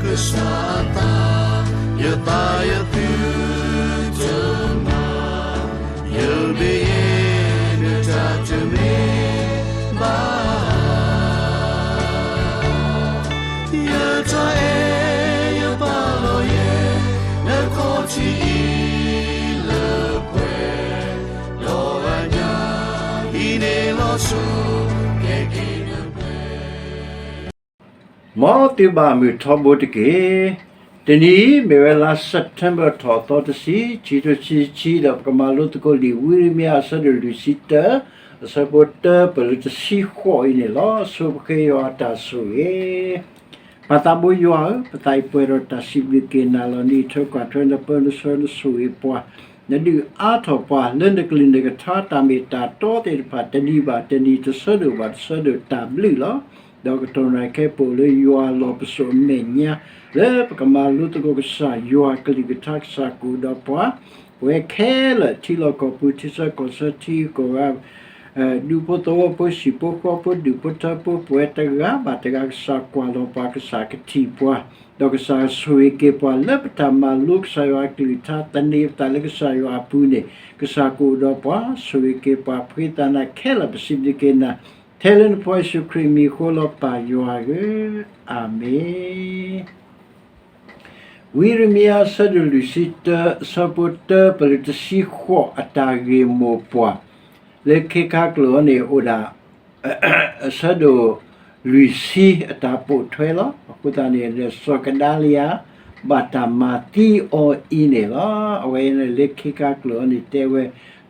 ကစၢ်အသး, ယသးယသုတမၤ, ယမ့ၢ်ယဲ နတၢ်တမ့ၢ်ဘၣ်. ယတၢ်အဲၣ်ယပာ်လီၤယဲ နခီၣ်ထံးအံၤလၢပှဲၤ, ဒီးအညၣ်အံၤန့ၣ်လီၤဆီ ကဲက့ၤနပှဲၤ မ်သုဘၣ်မုာ်ထီဘိတက့ၢ်. တနံၤအံၤ မ့ၢ်ဝဲလါ September ထီၣ်သီတဆံ, ခံကထိခံဆံခံ, ဒီးပကမၤလိသကိးလံာ်ဝံယံးရမံယၤ အဆၢဒိၣ်လွံၢ်ဆံတၢ, အဆၢဖိတၢပၢၢ်လၢတဆံဃိးအံၤန့ၣ်လီၤ. ဆိပဃ့ယွၤအတၢ်ဆိၣ်ဂ့ၤ ပၢ်သးဘိယွၤဧၢ, ပသးအံၤပှဲၤဒီးတၢ်စံးဘျုးက့ၤနၤလီၤ. နအံးထွဲကွၢ်ထွဲ နပၢနဆှၢနဆိၣ်ဂ့ၤပှၤ, နဒုးအါထီၣ်ပှၤ လၢနကလုၢ်နကထါ တၢ်မ့ၢ်တၢ်တီသ့ၣ်တဖၣ် တနံၤဘၣ်တနံၤ တဆၢဒိၣ်ဘၣ်တဆၢဒိၣ် တၢ်ဘျုးလီၤ. ဒီးကတီၢ်နၢ်ခဲပိာ်လၢယွၤလီၤပစိာ်အမဲာ်ညါ လၢပကမၤလိသကိးကစၢ်ယွၤကလုၢ်ကထါ ကစၢ်ကအိၣ်ဒီးပှၤ, ပဝဲခဲလၢာ် ထံလီၢ်ကီၢ်ပူၤ ထံဆၢကီၢ်ဆၢ ထံဂုၤကီၢ်ဂၤ ဒူဖိသဝီဖိ ဟံၣ်ဖိဃီဖိ ဒူၣ်ဖိထၢဖိ ပဝဲတဂၤဘၣ်တဂၤ ကစၢ်ကွၢ်လီၤပှၤ ကစၢ်ကထံၣ်ပှၤ, ဒီးကစၢ်ဆိၣ်ဂ့ၤက့ၤပှၤ လၢပတၢ်မၤလိကစၢ်ယွၤအကလုၢ်ကထါ သန့ၤပသးလၢကစၢ်ယွၤအပူၤန့ၣ် ကစၢ်ကအိၣ်ဒီးပှၤ ဆိၣ်ဂ့ၤက့ၤပှၤ ဖှံသးနၤခဲလၢာ် ပစံးဘျုးက့ၤနၤ ထဲလၢနဖိယ့ၣ်ၡူးခရံာ်မံၤအဃိလီၤ ပၢ်ယွၤဧၢ, အၤမ့ၣ်. ဝံယံးရမံယၤ အဆၢဒိၣ်လွံၢ်ဆံတၢ အဆၢဖိတၢပၢၢ်လၢတဆံဃိး အတၢ်ဂ့ၢ်မိၢ်ပှၢ် လၢခ့ခါကျိာ်အံၤန့ၣ် အိၣ်ဒၣ် အဆၢဒိၣ်လွံၢ်ဆံ အတၢ်ပိာ်ထွဲလီၤ. အဃိသတးန့ၣ် စီၤကဒၤလယၤ ဘၣ်တၢ်မၤသံအီၤအံၤန့ၣ်လီၤ. အဝဲလၢခ့ခါကျိာ်အံၤန့ၣ် တဲဝဲ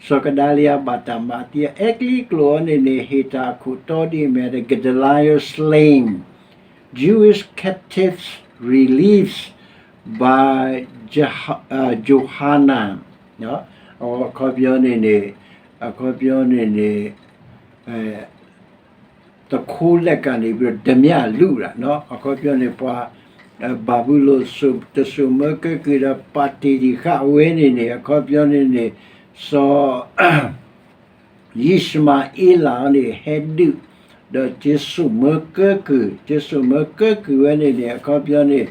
စီၤကဒၤလယၤ ဘၣ်တၢ်မၤသံအီၤ. အဲကလံးကျိာ်အံၤန့ၣ်န့ၣ် ဟ့ၣ်တၢ်အခိၣ်တီဒ်အမ့ၢ် the Gedaliah slaying Jewish captives released by Johanan အခီပညီန့ၣ်န့ၣ်, အခီပညီန့ၣ်န့ၣ် သူခိုးလက်ကနေပြီးတော့ ဓမြလုတာနော်, အခီပညီန့ၣ် ပှၤဘၤဘူလိၣ်တစိၢ်မၢကဲကုၢ်ဒီး ပာ်တ့ၢ်တံၢ်ဃာ်အဝဲန့ၣ်န့ၣ် အခီပညီန့ၣ်န့ၣ် စီၤ ယံၡမၤအ့လးန့ၣ် ဟဲဒုး ဒီးတစိၢ်မၢကဲကုၢ်, တစိၢ်မၢကဲကုၢ်ဝဲန့ၣ်န့ၣ် အခီပညီန့ၣ်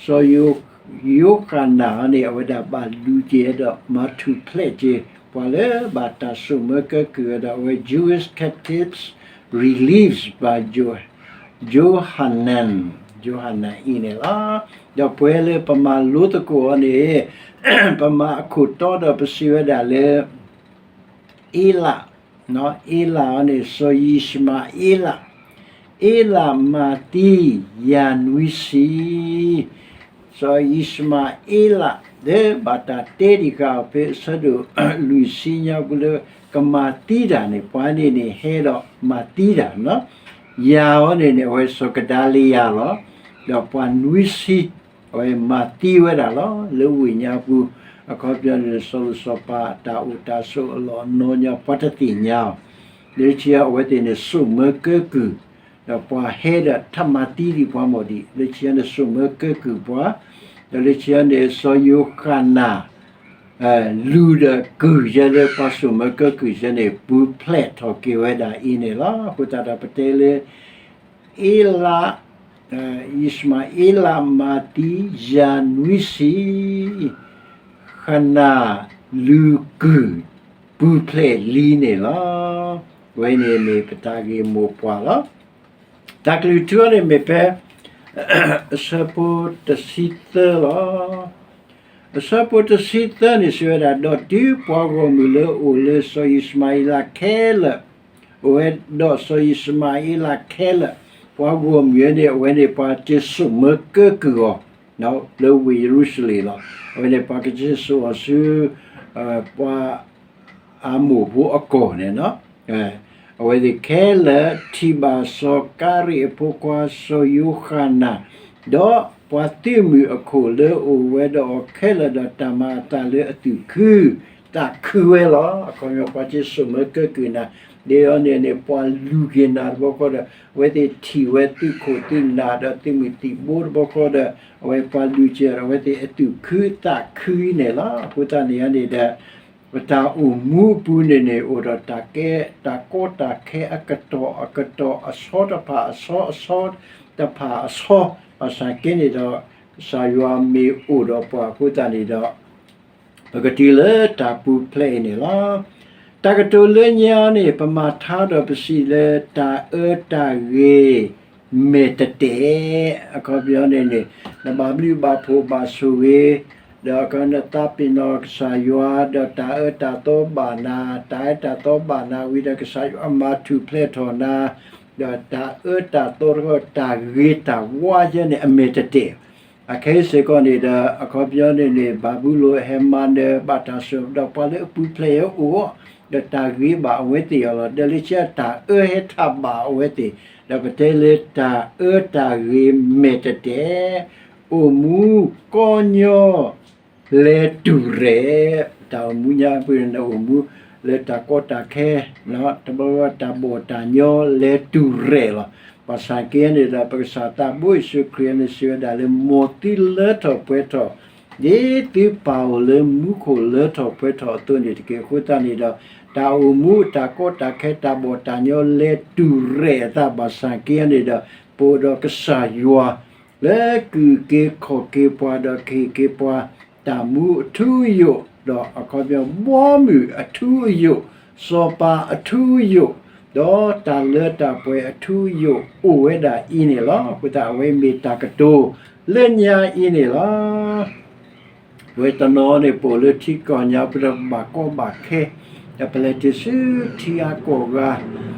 စီၤယိၤဃနၤန့ၣ် အဝဲဒၣ်ဘၣ်လူၤက့ၤဒီး မၤထူၣ်ဖျဲးက့ၤ ပှၤလၢဘၣ်တၢ်စိၢ်မၢကဲကုၢ်ဝဲဒီး အဝဲ Jewish captives released by Johanan, ယိၤဟနၣ်အံၤန့ၣ်လီၤ. ဒီးပဝဲလၢပမၤလိသကိးအီၤန့ၣ် ပမၤအခိၣ်တီဒီးပစံးဝဲဒၣ်လၢ အ့လး, အ့လးအီၤန့ၣ် စီၤယံၡမၤအ့လး, အ့လးမၤသံယၤနွံဆံ, စီၤယံၡမၤအ့လး လၢဘၣ်တၢ်တဲတံၢ်ဃာ်အီၤဖဲအဆၢဒိၣ်လွံၢ်ဆံညါပူၤလၢ ကမၤသံတၢ်န့ၣ် ပှၤန့ၣ်န့ၣ် ဟဲဒီးမၤသံတၢ်, ယၤအီၤန့ၣ်န့ၣ် အဝဲစီၤကဒၤလယၤလီၤ. ဒီးပှၤနွံဆံ အဝဲမၤသံဝဲဒၣ်လီၤ လၢဝ့ၢ်ညါပူၤ, အခီပညီန့ၣ် စီၤလိၤစီၤပၤအတၢ်အိၣ်တၢ်ဆိးအလီၢ်အနီညါ ပှၤတသ့ၣ်ညါအီၤ, လၢခံအီၤအဝဲသ့ၣ်န့ၣ် စိၢ်မၢကဲကုၢ်, ဒီးပှၤဟဲဒီးထးမၤသံဒံးပှၤမီၣ်ဒံး, လၢခံအီၤန့ၣ် စိၢ်မၢကဲကုၢ်ပှၤ, ဒီးလၢခံအီၤန့ၣ် စီၤယိၤဃနၤ လူၤဒီးကုၢ်ယဲလၢပှၤစိၢ်မၢကဲကုၢ်ယဲန့ၣ် ပူၤဖျဲးထီၣ်က့ၤဝဲဒၣ်အံၤန့ၣ်လီၤ. အဃိသတးဒီးပတဲလၢ အ့လး, ယံၡမၤအ့လးမၤသံယၤနွံဆံ, ဃနၤလူၤကုၢ်ပူၤဖျဲးလံန့ၣ်လီၤ. အဝဲန့ၣ်မ့ၢ်ပတၢ်ဂ့ၢ်မိၢ်ပှၢ်လီၤ. တၢ်ကလုၢ်ထူအီၤန့ၣ်မ့ၢ်ဖဲ အဆၢဖိတဆံသၢလီၤ. အဆၢဖိတဆံသၢန့ၣ်စံးဝဲဒၣ်, ဒီးတုၤပှၤဂီၢ်မုၢ်လၢအအိၣ်လၢစီၤယံၡမၤအ့လးခဲလၢာ်, အိၣ်ဝဲဒီးစီၤယံၡမၤအ့လးခဲလၢာ်, ပှၤဂီၢ်မုၢ်ဝဲန့ၣ် အဝဲန့ၣ်ပှၤတစိၢ်မၢကဲကုၢ်အီၤ လၢဝ့ၢ်ယရူၤၡလ့ၣ်လီၤ. အဝဲန့ၣ်ပှၤကစၢၢ်စိာ်အီၤဆူ ပှၤ အမိၣ်ဖိအကီၢ်န့ၣ်လီၤ. အဝဲသ့ၣ်ခဲလၢာ်ထံၣ်ဘၣ်စီၤကၤရံးအဖိခွါစီၤယိၤဃနၤ, ဒီးပှၤသုးမုၢ်အခိၣ်လၢအအိၣ်ဝဲဒီးအီၤခဲလၢာ်ဒီးတၢ်မၤအသးလၢအသူၣ်ခုသးခုဝဲလီၤ. အခီပညီပှၤတစိၢ်မၢကဲကုၢ်နၤ, ဒ်အံၤန့ၣ်န့ၣ် ပှၤလူၤက့ၤနၤတဘျီဃီဒီး အဝဲသ့ၣ်ထံၣ်ဝဲသုးခိၣ်သုးနၢ်ဒီးသုးမုၢ်သံၣ်ဘိတဘျီဃီဒီး အဝဲပှၤလူၤက့ၤဒီး အဝဲသ့ၣ်အသူၣ်ခုသးခုန့ၣ်လီၤ. အဃိသတးန့ၣ်န့ၣ်ဒီး ပတၢ်အိၣ်မူအပူၤန့ၣ်န့ၣ် အိၣ်ဒီးတၢ်ကဲ တၢ်ကီတၢ်ခဲအကတီၢ်အကတီၢ် အဆီတဖၣ်အဆီ အဆီတဖၣ်အဆီ, ဘၣ်ဆၣ်ကဲန့ၣ်ဒီး ကစၢ်ယွၤမ့ၢ်အိၣ်ဒီးပှၤအဃိသတးန့ၣ်ဒီး ပကတုၤလၢတၢ်ပူၤဖျဲးအံၤန့ၣ်လီၤ. တၢ်ကတိၤလၢညါန့ၣ် ပမၤထါဒီးပစံးလၢ တၢ်အၢတၢ်ဂ့ၤ မဲာ်တတဲာ်, အခီပညီန့ၣ်န့ၣ် နဘၣ်ဘျုးဘၣ်ဖှိၣ်ဘၣ်ဆိၣ်ဂ့ၤ, ဒီးအခီနသးပ့ၤနီၣ်ကစၢ်ယွၤ, ဒီးတၢ်အၢတၢ်သီဘၣ်နၤ, တၢ်အၢတၢ်သီဘၣ်နၤဝံၤဒီး ကစၢ်ယွၤမၤထူၣ်ဖျဲးထီၣ်နၤ, ဒီးတၢ်အၢတၢ်သီတခီ တၢ်ဂ့ၤတၢ်ဝါယဲန့ၣ် အမဲာ်တတဲာ်. အခဲအံၤစ့ၢ်ကီးန့ၣ်ဒီး အခီပညီန့ၣ်န့ၣ် ဘၤဘူလိၣ်ဟဲမၤနၢၤဘၣ်တၢ်စိၤဒီး ပှၤလၢအပူၤဖျဲးအအိၣ်အီၤ, ဒီးတၢ်ဂ့ၤဘၣ်အဝဲသ့ၣ်အီၤလီၤ. ဒီးလၢခံတၢ်အၢဟဲထီၣ်ဘၣ်အဝဲသ့ၣ်, ဒီးပတဲလၢတၢ်အၢတၢ်ဂ့ၤမဲာ်တတဲာ်, အိၣ်မူကီညီ လဲၤတူၢ်ရဲၣ်, တၢ်အိၣ်မူညါပူၤန့ၣ် အိၣ်မူလၢတၢ်ကီတၢ်ခဲ, တဘျီဘျီတၢ်ဘီၣ်တၢ်ညီလဲၤတူၢ်ရဲၣ်လီၤ. ဘၣ်ဆၣ်က့န့ၣ်ဒီး ပကစၢ်သးဘိယ့ၣ်ၡူးခရံာ်န့ၣ်စံးဝဲဒၣ်လၢ မ်သုလၢထီၣ်ပှဲၤထီၣ် ဒ်သုပၢ်အိၣ်လၢမူခိၣ်လၢထီၣ်ပှဲၤထီၣ်အသိးန့ၣ်တက့ၢ်. အဃိသတးန့ၣ်ဒီး တၢ်အိၣ်မူတၢ်ကီတၢ်ခဲ တၢ်ဘီၣ်တၢ်ညီလဲၤတူၢ်ရဲၣ်အသး ဘၣ်ဆၣ်က့န့ၣ်ဒီး ပအိၣ်ဒီးကစၢ်ယွၤ လၢကအုၣ်က့ၤခီၣ်က့ၤပှၤ ဒီးကဟ့ၣ်က့ၤပှၤ တၢ်မူအထူအယိာ်, ဒီးအခီပညီဘီမုၢ်အထူအယိာ်, စီၤပၤအထူအယိာ်, ဒီးတၢ်လၢတၢ်ပှဲၤအထူအယိာ်အိၣ်ဝဲဒၣ်အံၤန့ၣ်လီၤ. အဃိသတး အဝဲမ့ၢ်တၢ်ကတိၤလၢညါအံၤန့ၣ်လီၤ. ပဝဲတနီၤန့ၣ် ပအိၣ်လၢထံကီၢ်ညါပူၤဒီး ပဘၣ်ကီဘၣ်ခဲ, ဒီးပလဲၤတုၤဆူထံဂၤ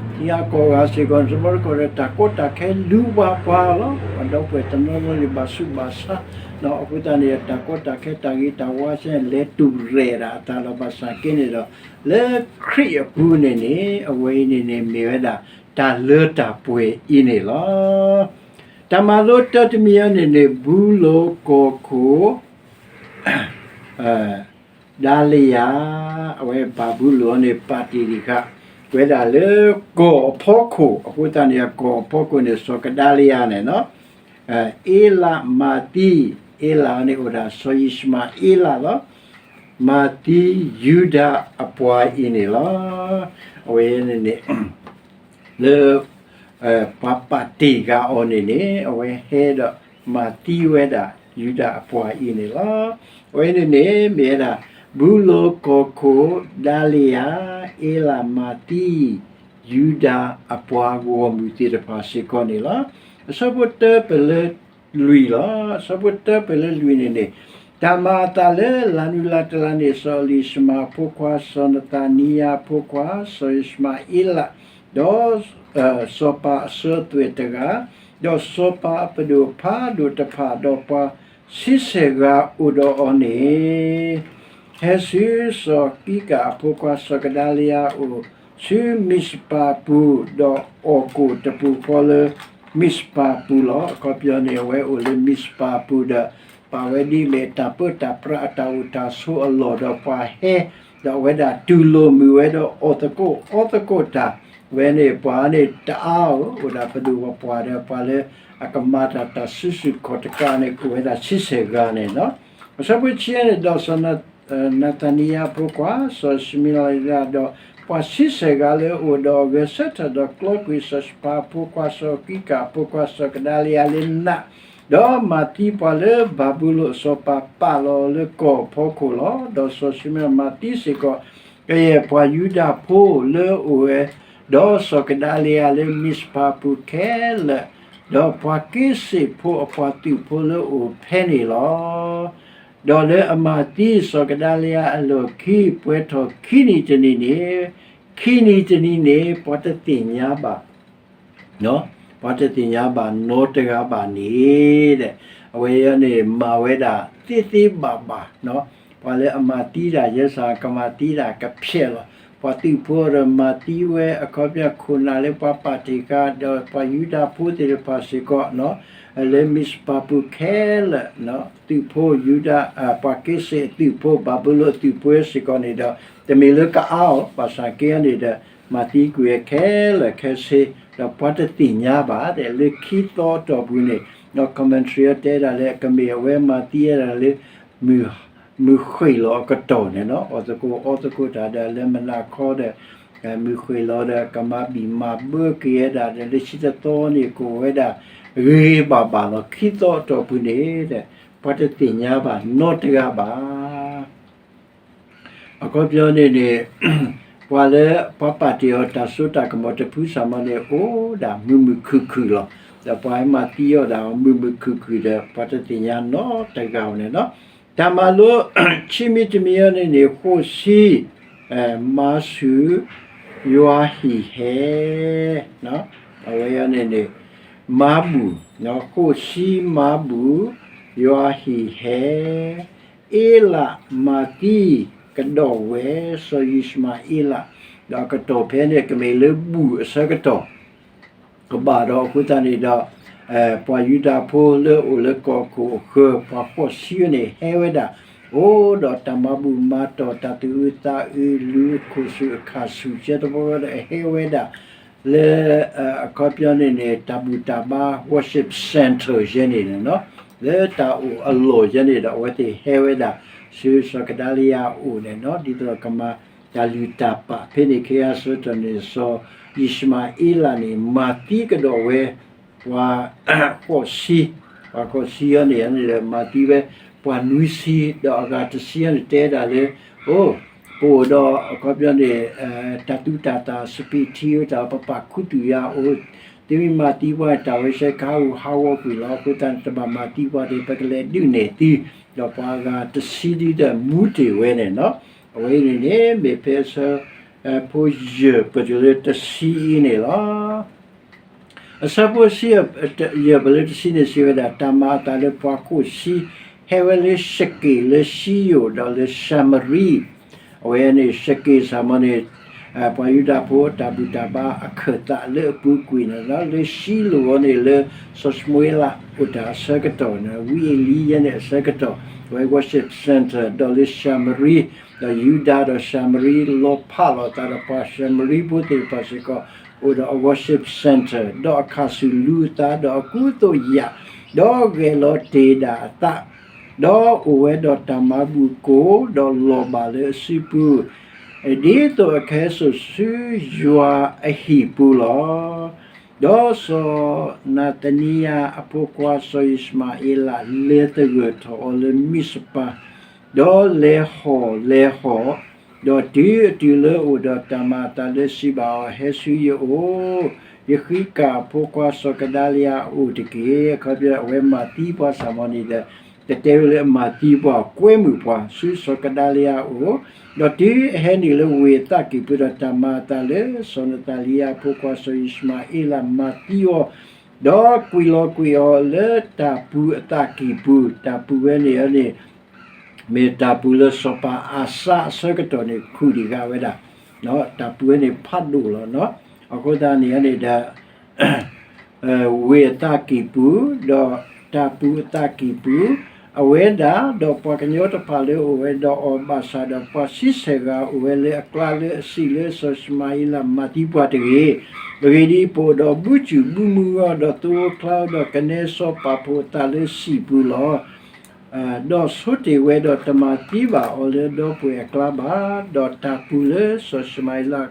ကီၢ်ဂၤ, ထံဂၤကီၢ်ဂၤစ့ၢ်ကီး တဘျီတခီၣ်ဒီး တၢ်ကီတၢ်ခဲလူၤဘၣ်ပှၤလီၤ. ပှၤဒီပုၢ်ဝဲၢ်တနီၤနီၤန့ၣ် ဘၣ်ဆူးဘၣ်ဆါ, အဃိသတးန့ၣ် တၢ်ကီတၢ်ခဲတၢ်ဂ့ၤတၢ်ဝါစဲလဲၤတူၢ်ရဲၣ်ဒၣ်အသးလီၤ. ဘၣ်ဆၣ်က့န့ၣ်ဒီး လၢခရံာ်အပူၤန့ၣ်န့ၣ် အဝဲအံၤန့ၣ်န့ၣ် မ့ၢ်ဝဲဒၣ်တၢ်လၢတၢ်ပှဲၤအံၤန့ၣ်လီၤ. တၢ်မၤလိတၢတမံၤအံၤန့ၣ်န့ၣ် ဘူလိၣ်ကီၢ်ခိၣ် ဒါလယၤ, အဝဲဘၤဘူလိၣ်န့ၣ် ပာ်တ့ၢ်တံၢ်ဃာ်ဝဲဒၣ်လၢ ကီၢ်အဖီခိၣ်, အဃိသတးန့ၣ် အကီၢ်အဖီခိၣ်န့ၣ် စီၤကဒါလယၤန့ၣ်လီၤ. အ့လးမၤသံ, အ့လးန့ၣ်အိၣ်ဒၣ်စီၤယံးၡမၤအ့လးလီၤ. မၤသံ ယူဒၤအပှၤအံၤန့ၣ်လီၤ. အဝဲန့ၣ်န့ၣ် လၢ ပှၤပာ်တ့ၢ်ဃာ်အီၤန့ၣ်န့ၣ် အဝဲဟဲဒီးမၤသံဝဲဒၣ်ယူဒၤအပှၤအံၤန့ၣ်လီၤ. အဝဲန့ၣ်န့ၣ် မ့ၢ်ဝဲဒၣ် ဘူလိၣ်ကီၢ်ခိၣ်ဒါလယၤ, အ့လးမၤသံ ယူဒၤအပှၤဂီၢ်မုၢ်သ့ၣ်တဖၣ်စ့ၢ်ကီးန့ၣ်လီၤ. အဆၢဖိတၢပၢၢ်လၢလွံၢ်လီၤ. အဆၢဖိတၢပၢၢ်လၢလွံၢ်န့ၣ်န့ၣ်, တၢ်မၤအသးလၢလါနူလါတလါန့ၣ် စီၤအလံၤၡမၤအဖိခွါ, စီၤနသၤနံယၤအဖိခွါ, စီၤယံးၡမၤအ့လး, ဒီး စီၤပၤအစၢၤသွဲၣ်တဂၤ, ဒီးစီၤပၤအပဒိၣ်ဖးဒိၣ်တဖၣ်, ဒီးပှၤဆံဆဲၣ်ဂၤအိၣ်ဒီးအီၤန့ၣ် ဟဲဆူစီၤကံကးအဖိခွါစီၤကဒါလယၤအအိၣ် ဆူမံးစပၤပူၤ, ဒီးအီၣ်ကိၣ်တပူၤဃီလၢမံးစပၤပူၤလီၤ. အခီပညီန့ၣ် အဝဲအိၣ်လၢမံးစပၤပူၤဒီး ပာ်ဝဲဒ်မ့ၢ်တၢ်ပၢတၢ်ပြးအတၢ်အိၣ်တၢ်ဆိးအလီၢ်ဒီးပှၤဟဲ, ဒီးအဝဲဒၣ်တူၢ်လိာ်မုာ်ဝဲဒီးအီၣ်သကိးအီသကိးတၢ်, ဝဲန့ၣ်ပှၤန့ၣ်တအါဧိၤ, အိၣ်ဒၣ်ပဒိၣ်ပပှၢ်ဒီးပှၤလၢအကမၤတၢ်တၢ်စုဆူၣ်ခီၣ်တကးန့ၣ် ကအိၣ်ဝဲဒၣ်ဆံဆဲၣ်ဂၤန့ၣ်လီၤ. အဆၢဖိဆံန့ၣ် ဒီးစီၤ နၤသၤနံယၤအဖိခွါ စီၤၡမံလယၤ ဒီးပှၤဆံဆဲၣ်ဂၤလၢအအိၣ်ဒီးအဂဲၤဆၢထၢၣ်ဒီးကျီကွံာ်စီၤပၤအဖိခွါစီၤကဒါလယၤလၢနး, ဒီးမၤသံပှၤလၢဘၤဘူလိၣ်အစီၤပၤပာ်လီၤအီၤလၢကီၢ်အဖီခိၣ်လီၤ. ဒီးစီၤၡမံလယၤမၤသံစ့ၢ်ကီး ကယဲၢ်ပှၤယူဒၤဖိလၢအအိၣ်ဝဲ ဒီးစီၤကဒါလယၤလၢမံးစပၤပူၤခဲလၢာ်, ဒီးပှၤက့စ့ၣ်ဖိအပှၤသုးဖိလၢအအိၣ်ဖဲန့ၣ်လီၤ. ဒီးလၢအမၤသံစီၤကဒါလယၤအလီၢ်ခံ ပှဲၤထီၣ်ခံနံၤတနံၤန့ၣ်, ခံနံၤတနံၤန့ၣ် ပှၤတသ့ၣ်ညါဘၣ်, ပှၤတသ့ၣ်ညါဘၣ်နီတဂၤဘၣ်န့ၣ်, အဝဲအံၤန့ၣ် မၤဝဲဒၣ်သ့သ့ဘၣ်ဘၣ်, ပှၤလၢအမၤသံတၢ် ယဲစ့ၢ်ကမၤသံတၢ်ကဖျဲးလီၤ. ပှၤသုးဖိဒီးမၤသံဝဲ အခီပညီခိၣ်နၢ်လၢပှၤပာ်တ့ၢ်ဃာ် ဒီးပှၤယူဒၤဖိသ့ၣ်တဖၣ်စ့ၢ်ကီး လၢမံးစပၤပူၤခဲလၢာ်, သုးဖိယူဒၤ, ပှၤက့စ့ၣ်အသုးဖိ ဘၤဘူလိၣ်အသုးဖိစ့ၢ်ကီးန့ၣ်ဒီး တမ့ၢ်လၢကအါအီၤ, ဘၣ်ဆၣ်က့န့ၣ်ဒီး မၤသံကွံာ်ဝဲခဲလၢာ်ခဲဆ့, ဒီးပှၤတသ့ၣ်ညါဘၣ် တဲလၢခံသီအတီၢ်ပူၤန့ၣ်, ဒီး commentary တဲဒၣ်လၢ ကမ့ၢ်အဝဲမၤသံဝဲဒၣ်လၢ မုၢ်ဃ့ၢ်လီၤအကတီၢ်န့ၣ်လီၤ. အီၣ်သကိးအီသကိးတၢ်ဒီးလၢမုၢ်နၤခီဒီး မုၢ်ဃ့ၢ်လီၤဒီး ကမၤဘံၣ်မၤဘၢက့ၤဝဲဒၣ်ဒီး လၢဆံတသီန့ၣ် ကအိၣ်ဝဲဒၣ်ဂ့ၤဂ့ၤဘၣ်ဘၣ်လီၤ. ခံသီအတီၢ်ပူၤန့ၣ်ဒီး ပှၤတသ့ၣ်ညါဘၣ်နီတဂၤဘၣ်. အခီပညီန့ၣ်န့ၣ် ပှၤလၢပှၤပာ်တ့ၢ်အီၤတၢ်စိတၢ်ကမီၤတဖုစၢ်မီၤန့ၣ် အိၣ်ဒၣ်မုာ်မုာ်ခုၣ်ခုၣ်လီၤ. ဒီးပှၤမၤသံအီၤဒၣ်မုာ်မုာ်ခုၣ်ခုၣ်ဒီး ပှၤတသ့ၣ်ညါနီတဂၤဘၣ်န့ၣ်လီၤ. တၢ်မၤလိခံမံၤတမံၤအံၤန့ၣ်န့ၣ် ဃိးဆံ မၤဆူၣ် ယွၤဟံၣ်ဟဲ အဝဲအံၤန့ၣ်န့ၣ် မၤဘူၣ်, ဃိးဆံမၤဘူၣ် ယွၤဟံၣ်ဟဲ, အ့လးမၤသံကဒီးဝဲ စီၤယံၡမၤအ့လး, ဒီးအကတီၢ်ဖဲန့ၣ် ကမ့ၢ်လၢဘူၣ်အဆၢကတီၢ် ကဘၣ်ဒီးအဃိသတးန့ၣ်ဒီး ပှၤယူဒၤဖိလၢအိၣ်လၢကီၢ်ခိၣ်အဃၢၤ ပှၤဃိးဆံန့ၣ် ဟဲဝဲဒၣ် အိၣ်ဒီးတၢ်မၤဘူၣ်မၤတီၢ် တၢ်သူၣ်အုးသးအုး လူၤအခိၣ်ဆူၣ်အခၣ်ဆူၣ် ကဲတဘီဒီး ဟဲဝဲဒၣ် လၢ အခီပညီန့ၣ်န့ၣ် တၢ်ဘူၣ်တၢ်ဘါ worship center ယဲန့ၣ်န့ၣ် လၢတၢ်အိၣ်အလီၢ်ယဲန့ၣ်ဒီး အဝဲသ့ၣ်ဟဲဝဲဒၣ် ဆူစီၤကဒၤလံယၤအအိၣ်န့ၣ် ဒ်သိးဒီးကမၤတၢ်လုၢ်တၢ်ပာ်ဖဲန့ၣ် ခဲအံၤအဆၢကတီၢ်န့ၣ် စီၤယံၡမၤအ့လးန့ၣ် မၤသံကဒီးဝဲ ပှၤဃိးဆံ, ပှၤဃိးဆံအံၤန့ၣ်န့ၣ်ဒီး မၤသံဝဲ ပှၤနွံဆံ ဒီးအဂၤတဆံအံၤန့ၣ် တဲဒၣ်လၢ အိ, ပအိၣ်ဒီးအခီပညီန့ၣ် တၢ်သူတၢ်သၣ် စပံးထံ တၢ်ပပာ်ခူသူၣ်ယၤအိၣ်, သုမ့ၢ်မၤသံပှၤန့ၣ် တၢ်ဝဲဆဲးခးဟးဂီၤကွံာ်လီၤ. အဃိသတးန့ၣ် တဘၣ်မၤသံပှၤဒီး ပကလဲၤဒုးနဲၣ်သု, ဒီးပှၤအဂၤတဆံဒ်ဒီးမူတ့ၢ်ဝဲန့ၣ်လီၤ. အဝဲအံၤန့ၣ်န့ၣ် မ့ၢ်ဖဲအဆၢဖိယဲၢ်ပတုၤလၢတဆံအံၤန့ၣ်လီၤ. အဆၢဖိယဲၢ်ပတုၤလၢတဆံန့ၣ် စံးဝဲဒၣ် တၢ်မၤအသးလၢပှၤဃိးဆံ ဟဲဝဲလၢၡက့ၣ် လၢၡံယိၣ် ဒီးလၢၡၤမရံ, အဝဲန့ၣ် ၡက့ၣ်စၢ်မီၤန့ၣ် ပှၤယူဒၤဖိတၢ်ဘူၣ်တၢ်ဘါအခၢၣ်သးလၢအပူၤကွံာ်န့ၣ်လီၤ. လၢၡံလိၣ်အံၤန့ၣ် လၢစီၤၡမူၤအ့လးအိၣ်တၢ်အဆၢကတီၢ်န့ၣ် ဝံအ့လံယဲန့ၣ်အဆၢကတီၢ် အဝဲ worship center ဒီးလၢၡၤမရံ, ဒီးယူဒၤဒီးၡၤမရံ လီၤဖးလိာ်သးဒီးပှၤၡၤမရံဖိသ့ၣ်တဖၣ်စ့ၢ်ကီး အိၣ်ဒီးအ worship center ဒီးအခၣ်ဆူၣ်လူၤအသး ဒီးအကူအသိးယာ်, ဒီးဂဲၤလီၤတ့ၢ်ဒၣ်အသး, ဒီးအိၣ်ဝဲဒီးတၢ်မၤဘူၣ်ကိၢ် ဒီးလီၤဘၣ်လၢအစုပူၤ, ဒ်သိးအကဟဲစိာ်ဆူယွၤအဟံၣ်ပူၤလီၤ. ဒီးစီၤနၤသနံယၤအဖိခွါ စီၤယံၡမၤအ့လး လဲၤသဂၢၢ်ထီၣ်အီၤလၢမံၡပၤ, ဒီးလဲၤဟီၣ်လဲၤဟီၣ်, ဒီးတုၤအတုၤလၢအိၣ်ဒီးတၢ်မၤအသးလၢစံးဘၣ်အီၤ, ဟဲဆူယအိၣ်, ယဃံကၣ်အဖိခွါစီၤကဒၤလံယၤအအိၣ်တက့ၢ်. အခီပညီ အဝဲမၤသံပှၤစၢ်မီၤန့ၣ်ဒီး တတဲဝဲလၢအမၤသံပှၤ ကွဲမုာ်ပှၤဆူစီၤကဒၤလံယၤအအိၣ်, ဒီးတုၤအဟဲနုာ်လၢဝ့ၢ်အသးကံၢ်ပူၤဒီး တၢ်မၤအသးလၢစီၤနၤသနံယၤအဖိခွါစီၤယံၡမၤအ့လးမၤသံအီၤ, ဒီးကွံာ်လီၤကွံာ်အီၤလၢတၢ်ပူၤအသးကံၢ်ပူၤ, တၢ်ပူၤဝဲန့ၣ်န့ၣ် မ့ၢ်တၢ်ပူၤလၢစီၤပၤအၤစါအဆၢကတီၢ်န့ၣ် ခူၣ်ဒံးဂာ်ဝဲဒၣ်, တၢ်ပူၤဝဲန့ၣ်ဖးဒိၣ်လီၤ. အဃိသတးန့ၣ်န့ၣ်ဒီး ဝ့ၢ်အသးကံၢ်ပူၤ, ဒီးတၢ်ပူၤအသးကံၢ်ပူၤ, အဝဲဒၣ်ဒီးပှၤကညီတဖၣ်လၢအိၣ်ဝဲဒီးအီၤ ဘၣ်ဆၣ်ဒီးပှၤဆံဆဲၣ်ဂၤအိၣ်ဝဲလၢအကျါလၢအစံးလၢစီၤၡမၤအ့လးမၤသံပှၤတဂ့ၤ. အဂ့ၢ်ဒ်အံၤ, ပအိၣ်ဒီးဘုစူၣ်ဘုမုၢ်ဂီၢ် ဒီးသိဖိကျါ ဒီးကနဲစီၤပၤဖိအသးလၢစံာ်ပူၤလီၤ. ဒီးဆိတ့ၢ်ဝဲဒီးတမၤသံဘၣ်အီၤလၢဒီပုၢ်ဝဲၢ်အကျါဘၣ်. ဒီးတၢ်ပူၤလၢစီၤၡမၤအ့လး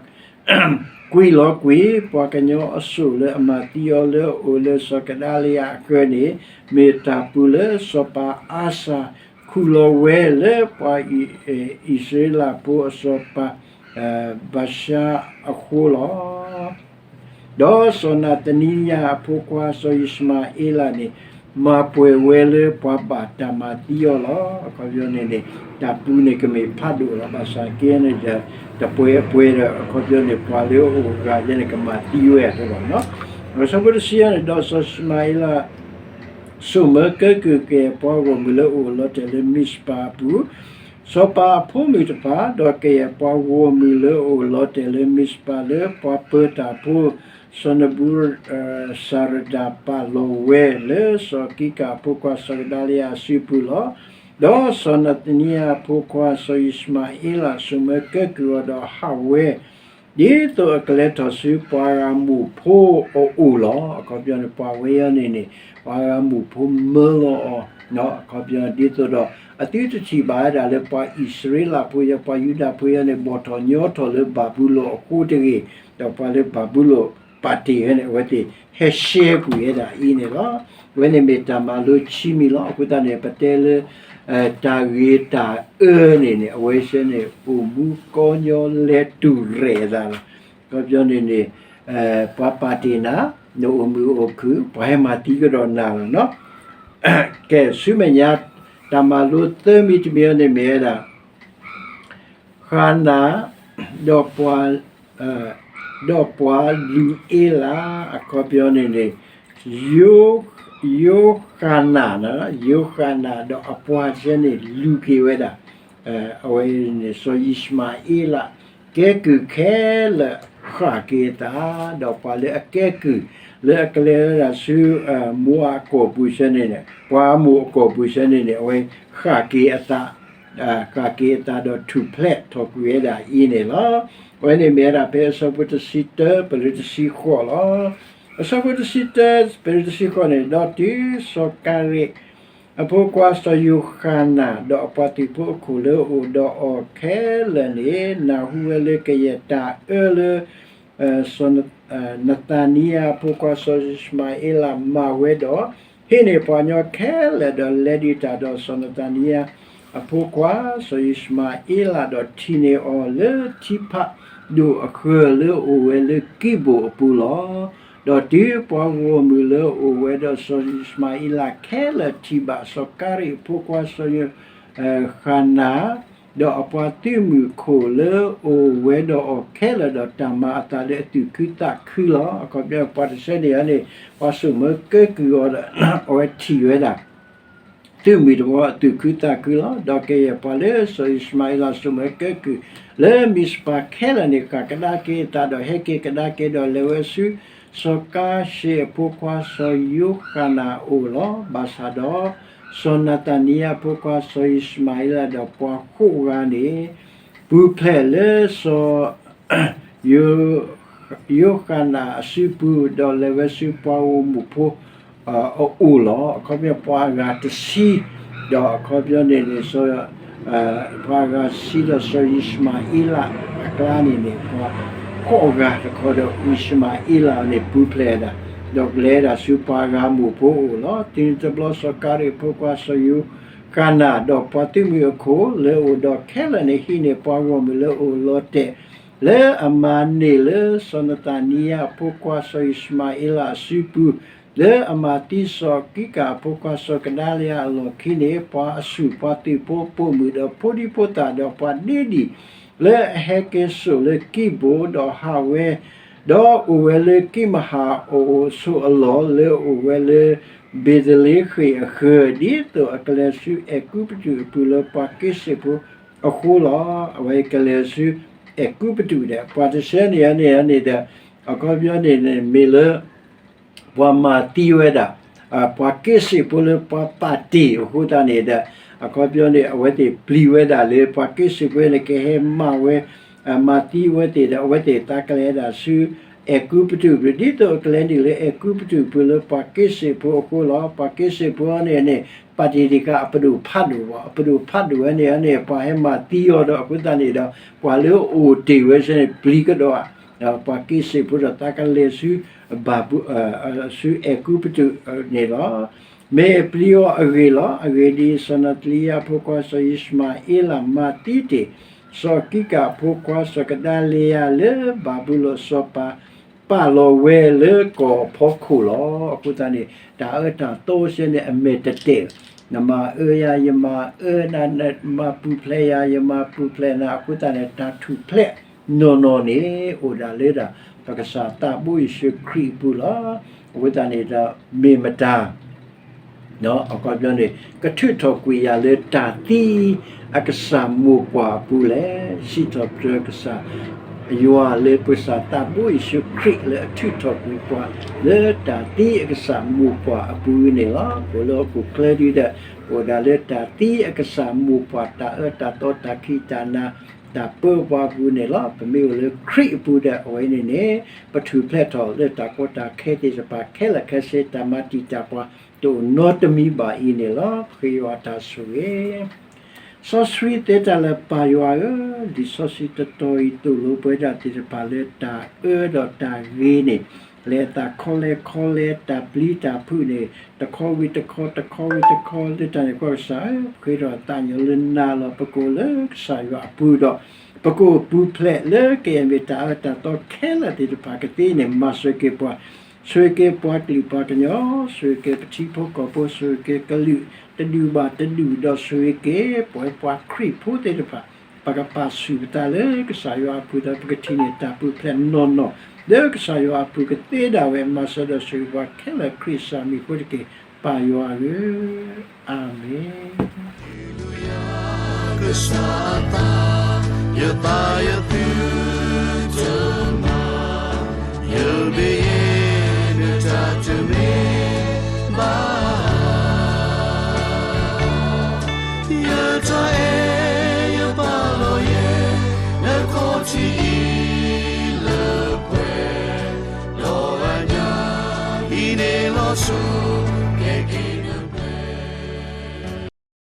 ကွံာ်လီၤကွံာ် ပှၤကညီအစိၣ်လၢအမၤသံအီၤလၢအအိၣ်လၢစီၤကဒၤလံယၤအဃၢၤန့ၣ် မ့ၢ်တၢ်ပူၤလၢစီၤပၤအၤစၢ် ခူၣ်လီၤဝဲလၢပှၤအံၣ်စရ့လးဖိအစီၤပၤ ဘၤရှါအဃိလီၤ. ဒီးစီၤနၤသနံယၤအဖိခွါစီၤယံၡမၤအ့လးန့ၣ် မၤပှဲၤဝဲလၢပှၤဘၣ်တၢ်မၤသံအီၤလီၤ. အခီပညီန့ၣ်န့ၣ် တၢ်ပူၤန့ၣ်ကမ့ၢ်ဖးဒိၣ်လီၤ. ဘၣ်ဆၣ်က့န့ၣ်ဒီး တပှဲၤအပှဲၤဒီး အခီပညီန့ၣ် ပှၤလၢအအိၣ်အဂၤယဲန့ၣ် ကမၤသံဝဲအဃိလီၤ. အဆၢဖိတဆံန့ၣ် ဒီးစီၤယံၡမၤအ့လး စိာ်မၢကဲကုၢ်ကယဲၢ်ပှၤဂီၢ်မုၢ်လၢအအိၣ်လီၤတဲာ်လၢမံၡပၤအပူၤ, စီၤပၤအဖိမုၣ်တဖၣ်, ဒီးကယဲၢ်ပှၤဂီၢ်မုၢ်လၢအအိၣ်လီၤတဲာ်လၢမံၡပၤ လၢပှၤပၢတၢ်ဖိ စီၤနဘူရစၤရဒၤ ပာ်လီၤဝဲလၢစီၤကံကၣ်အဖိခွါစီၤကဒၤလံယၤအစုပူၤလီၤ. ဒီးစီၤနၤသနံယၤအဖိခွါစီၤယံၡမၤအ့လး စိာ်မၢကဲကုၢ်အီၤဒီးဟးဝဲ ဒ်သိးအကလဲၤထီၣ်ဆူပှၤဂၤမိၢ်ဖိအအိၣ်လီၤ. အခီပညီန့ၣ် ပှၤဂၤမိၢ်ဖိမၢလီၤအီၤ, အခီပညီဒ်သိးဒီး အသုတထံၣ်ဘၣ်ဝဲဒၣ်လၢပှၤအံၣ်စရ့လးဖိယဲ ပှၤယူဒၤဖိယဲန့ၣ် ဘီၣ်ထီၣ်ညီထီၣ်လၢဘၤဘူလိၣ်အဃိတဂ့ၤ, ဒီးပှၤလၢဘၤဘူလိၣ် ပာ်တ့ၢ်ဝဲန့ၣ် အဝဲသ့ၣ်ဟဲရှဲကွံာ်ဝဲဒၣ်အံၤန့ၣ်လီၤ. အဝဲန့ၣ်မ့ၢ်တၢ်မၤလိခံမံၤလီၤ. အဃိသတးန့ၣ် ပတဲလၢ တၢ်ဂ့ၤတၢ်အၢန့ၣ်န့ၣ် အဝဲဆဲန့ၣ် အိၣ်မူကီညီလဲၤတူၢ်ရဲၣ်အသးလီၤ. အခီပညီန့ၣ်န့ၣ် ပှၤပာ်တ့ၢ်နၤ, နအိၣ်မုာ်အိၣ်ခုၣ်, ပှၤဟဲမၤသံကဒီးနၤလီၤနီၤ. ကဲ ဆူမဲာ်ညါ တၢ်မၤလိသၢမံၤတမံၤအံၤန့ၣ်မ့ၢ်ဝဲဒၣ် ဃၤနၤ ဒီးပှၤ ဒီးပှၤလူၤအ့လး အခီပညီန့ၣ်န့ၣ် ယိဃၤနၤ, ယိဃၤနၤဒီးအပှၤဆဲန့ၣ် လူၤက့ၤဝဲဒၣ် အဝဲန့ၣ် စီၤယံၡမၤအ့လး ကဲကုၢ်ခဲလၢာ်ဃၣ်က့ၤအသး, ဒီးပှၤလၢအကဲကုၢ် လၢအကလဲၤဝဲဒၣ်ဆူ မိအးအကီၢ်ပူၤဆဲန့ၣ်န့ၣ် ပှၤအမိၣ်အကီၢ်ပူၤဆဲန့ၣ်န့ၣ် အဝဲဃၣ်က့ၤအသး ဃၣ်က့ၤအသးဒီးထူၣ်ဖျဲးထီၣ်ကွံာ်ဝဲဒၣ်အံၤန့ၣ်လီၤ. အဝဲန့ၣ်မ့ၢ်ဝဲဒၣ်ဖဲအဆၢဖိတဆံတၢ ပလၢတဆံဃိးလီၤ. အဆၢဖိတဆံတၢ ပလၢတဆံဃိးန့ၣ် ဒီးတုၤစီၤကၤရ့း အဖိခွါစီၤယိၤဃၤနၤ ဒီးအပှၤသုးဖိအခိၣ်လၢအအိၣ်ဒီးအီၤခဲလၢာ်န့ၣ် နၢ်ဟူဝဲလၢကယဲၢ်တၢ်အၢလၢ စီၤနသၤနံယၤအဖိခွါစီၤယံၡမၤအ့လးမၤဝဲဒီး ဟံးန့ၢ်ပှၤကညီခဲလၢာ်ဒီးလဲၤဒုးတၢ်ဒီးစီၤနသၤနံယၤအဖိခွါစီၤယံၡမၤအ့လး ဒီးထံၣ်န့ၢ်အီၤလၢထံဖးဒိၣ်အဃၢၤလၢအအိၣ်ဝဲလၢကံဘိၣ်အပူၤလီၤ. ဒီးတုၤပှၤဂီၢ်မုၢ်လၢအအိၣ်ဝဲဒီးစီၤယံၡမၤအ့လးခဲလၢာ်ထံၣ်ဘၣ်စီၤကၤရ့းအဖိခွါစီၤယိၤ ဃၤနၤ ဒီးအပှၤသုးမုၢ်အခိၣ်လၢအအိၣ်ဝဲဒီးအီၤခဲလၢာ်ဒီးတၢ်မၤအသးလၢအသူၣ်ခုသးခုလီၤ. အခီပညီပှၤတဆၢန့ၣ်န့ၣ် ပှၤစိာ်မၢကဲကုၢ်အီၤဒီး အဝဲထံၣ်ဝဲဒၣ် သုးမုၢ်တဘီအသူၣ်ခုသးခုလီၤ. ဒီးကယဲၢ်ပှၤလၢစီၤယံၡမၤအ့လးစိာ်မၢကဲကုၢ် လၢမံးစပၤခဲလၢာ်န့ၣ် ဃၣ်ကဒါက့ၤအသးဒီးဟဲက့ၤကဒါက့ၤဒီးလဲၤဝဲဆူ စီၤကၤရ့းအဖိခွါစီၤယိၤဃၤနၤအအိၣ်လီၤ. ဘၣ်ဆၣ်ဒီး စီၤနသၤနံယၤအဖိခွါစီၤယံၡမၤအ့လးဒီးပှၤဃိးဂၤန့ၣ် ပူၤဖျဲးလၢစီၤ ယိၤဃၤနၤအစုပူၤ ဒီးလဲၤဝဲဆူပှၤဂီၢ်မုၢ်ဖိအအိၣ်လီၤ. အခီပညီပှၤအဂၤတဆံ ဒီးအခီပညီန့ၣ်န့ၣ် ပှၤအဂၤတဆံဒီးစီၤယံၡမၤအ့လးအကျါန့ၣ်န့ၣ် ပှၤဃိးဂၤတခီဒီး ယံၡမၤအ့လးန့ၣ် ပူၤဖျဲးဒၣ် ဒီးလဲၤဒၣ်ဆူပှၤဂီၢ်မုၢ်ဖိအအိၣ်လီၤ. တုၤနုၤတဘျီစီၤကၤရ့းအဖိခွါစီၤယိၤဃၤနၤ ဒီးပှၤသုးမုၢ်အခိၣ်လၢအအိၣ်ဒီးခဲလၢာ်န့ၣ် ဟံးန့ၢ်ပှၤဂီၢ်မုၢ်လၢအအိၣ်လီၤတဲာ် လၢအမၤန့ၢ်လၢစီၤနသၤနံယၤအဖိခွါစီၤယံၡမၤအ့လးအစုပူၤ လၢအမၤသံစီၤကံကၤအဖိခွါစီၤကဒၤလယၤအလီၢ်ခံန့ၣ် ပှၤအဆူၣ်ပှၤသုးဖိပိာ်မုၣ်ဒီးဖိဒံဖိသၣ်ဒီးပှၤဒ့ဒံၣ် လၢအဟဲက့ၤစိာ်လၢကံဘိၣ် ဒီးဟးဝဲ ဒီးအိၣ်ဝဲလၢကံမဟါအအိၣ်အဆိးအလီၢ် လၢအအိၣ်ဝဲလၢ ဘ့ၤသလ့ဃ့ၣ်အဃၢၤ ဒ်သိးအကလဲၤဆူအဲၤကူပတူးအပူၤလၢပှၤက့စ့ၣ်ဖိအဃိလီၤ. အဝဲကလဲၤဆူအဲၤကူပတူးဒီး ပှၤတဆၢန့ၣ်န့ၣ်န့ၣ်ဒီး အခီပညီန့ၣ်န့ၣ် မ့ၢ်လၢ ပှၤမၤသံဝဲဒၣ် ပှၤက့စ့ၣ်ဖိလၢပှၤပာ်တ့ၢ်အဃိသတးန့ၣ်ဒီး အခီပညီန့ၣ် အဝဲသ့ၣ်ပျံၤဝဲဒၣ်လၢပှၤက့စ့ၣ်ဖိန့ၣ် ကဟဲမၤဝဲ မၤသံအဝဲသ့ၣ်ဒီး အဝဲသ့ၣ်သးကလဲၤဒၣ်ဆူအဲၤကူပတူးပူၤ ဒ်သိးအကလဲၤနုာ်လၢအဲၤကူပတူးပူၤလၢပှၤက့စ့ၣ်ဖိအဃိလီၤ. ပှၤက့စ့ၣ်ဖိန့ၣ်န့ၣ် ပာ်တ့ၢ်တ့ၢ်ဃာ်အပဒိၣ်ဖးဒိၣ်ဘၣ်, အပဒိၣ်ဖးဒိၣ်ဝဲန့ၣ်န့ၣ် ပှၤဟဲမၤသံအီၤဒီးအဃိသတးန့ၣ်ဒီး ပှၤလၢအအိၣ်တ့ၢ်ဝဲဆဲန့ၣ် ပျံၤကဒီး ပှၤက့စ့ၣ်ဖိဒီးသးကလဲၤဆူ ဘၤဘူ ဆူအဲၤကူပတူးန့ၣ်လီၤ. မ့ၢ်ပျံၤအီၤအဂ့ၢ်လီၤ. အဂ့ၢ်ဒ်အံၤ, စီၤနၤသလံယၤအဖိခွါစီၤယံၡမၤအ့လး မၤသံတ့ၢ် စီၤကံကၤအဖိခွါစီၤကဒၤလယၤလၢဘၤဘူလိၣ်, စီၤပၤ ပာ်လီၤဝဲလၢကီၢ်ဖီခိၣ်လီၤ. အဃိသတးန့ၣ် တၢ်အၢတၢ်သီစဲန့ၣ် အမဲာ်တတဲာ်, နမၤအၢယၤ ယမၤအၢနၤ, နမၤပူၤဖျဲးယၤ ယမၤပူၤဖျဲးနၤ, အဃိသတးန့ၣ် တၢ်ထူၣ်ဖျဲးနီၢ်နီၢ်န့ၣ် အိၣ်ဒၣ်လၢဒၣ် ပကစၢ်သးဘိယ့ၣ်ၡူးခရံာ်အပူၤလီၤ. အဃိသတးန့ၣ်ဒီး မ့ၢ်မတၤ အခီပညီန့ၣ် ကထုးထီၣ်ကွံာ်ယၤလၢတၢ်သံအကစၢ်မိၢ်ပှၢ်အပူၤလဲၣ်. စံးထီၣ်ပတြၢၤကစၢ်ယွၤလၢ ပကစၢ်သးဘိယ့ၣ်ၡူးခရံာ်လၢအထုးထီၣ်ကွံာ်ပှၤလၢတၢ်သံအကစၢ်မိၢ်ပှၢ်အပူၤန့ၣ်လီၤ. အိၣ်လၢဟီၣ်ခိၣ်ချၢဒ်ဒီး အိၣ်ဒၣ်လၢတၢ်သံအကစၢ်မိၢ်ပှၢ် တၢ်အၢတၢ်သီ တၢ်ခံးတၢ်နၤ တၢ်ပၢပှၤအပူၤန့ၣ်လီၤ. ပမ့ၢ်အိၣ်လၢခရံာ်အပူၤဒီး အဝဲန့ၣ်န့ၣ် ပထူၣ်ဖျဲးထီၣ်လၢတၢ်ကီတၢ်ခဲသ့ၣ်တဖၣ်ခဲလၢာ်ခဲဆ့ တၢ်မၤတံာ်တာ်ပှၤ တအိၣ်နီတမံၤဘၣ်အံၤန့ၣ်လီၤ. ပဃ့ယွၤတၢ်ဆိၣ်ဂ့ၤ စီဆှံသ့တၢ်လၢပၢ်ယွၤဧၢ, လံာ်စီဆှံတတီၤအံၤသိၣ်လိပဝဲဒၣ်သ့ၣ်တဖၣ်လၢတၢ်အၢဒီးတၢ်ဂ့ၤန့ၣ် လဲၤအသးခီလဲခီလဲ တၢ်ပျံၤတၢ်ဖုးန့ၣ် တခီဝံၤတခီ တခီဝံၤတခီ လၢတၢ်န့ၣ်အဃိ ကစၢ်ဧၢ, ပဃ့ဒီးသးကညီၤလၢနၤလီၤ. ပကအိၣ်လၢကစၢ်ယွၤအပူၤဒီး ပကအိၣ်ပူၤဖျဲးလၢကယဲၢ်မ့ၢ်တၢ်အၢတၢ်သီခဲလၢာ်သ့ၣ်တဖၣ်ကသ့န့ၣ် မၤစၢၤက့ၤပှၤ, ဆိၣ်ဂ့ၤက့ၤပှၤကလုာ်ပှၤကညီ, ဆိၣ်ဂ့ၤက့ၤပထံဖိကီၢ်ဖိ, ဆိၣ်ဂ့ၤက့ၤကလုာ်တဒူၣ်ဘၣ်တဒူၣ်, ဒီးဆိၣ်ဂ့ၤက့ၤပဝဲပှၤခရံာ်ဖိသ့ၣ်တဖၣ် ပကပာ်ဆူၣ်ပသးလၢကစၢ်ယွၤအပူၤဒီး ပကထံၣ်န့ၢ်တၢ်ပူၤဖျဲးနီၢ်နီၢ် လၢကစၢ်ယွၤအပူၤကသ့ဒၣ်ဝဲ, မၤစၢၤဒီးဆိၣ်ဂ့ၤပှၤခဲလၢာ်ခရံာ်စၢ်မံၤအဃိတက့ၢ်, ပၢ်ယွၤဧၢ, အၤမ့ၣ်. ကစၢ်အသး, ယသးယသ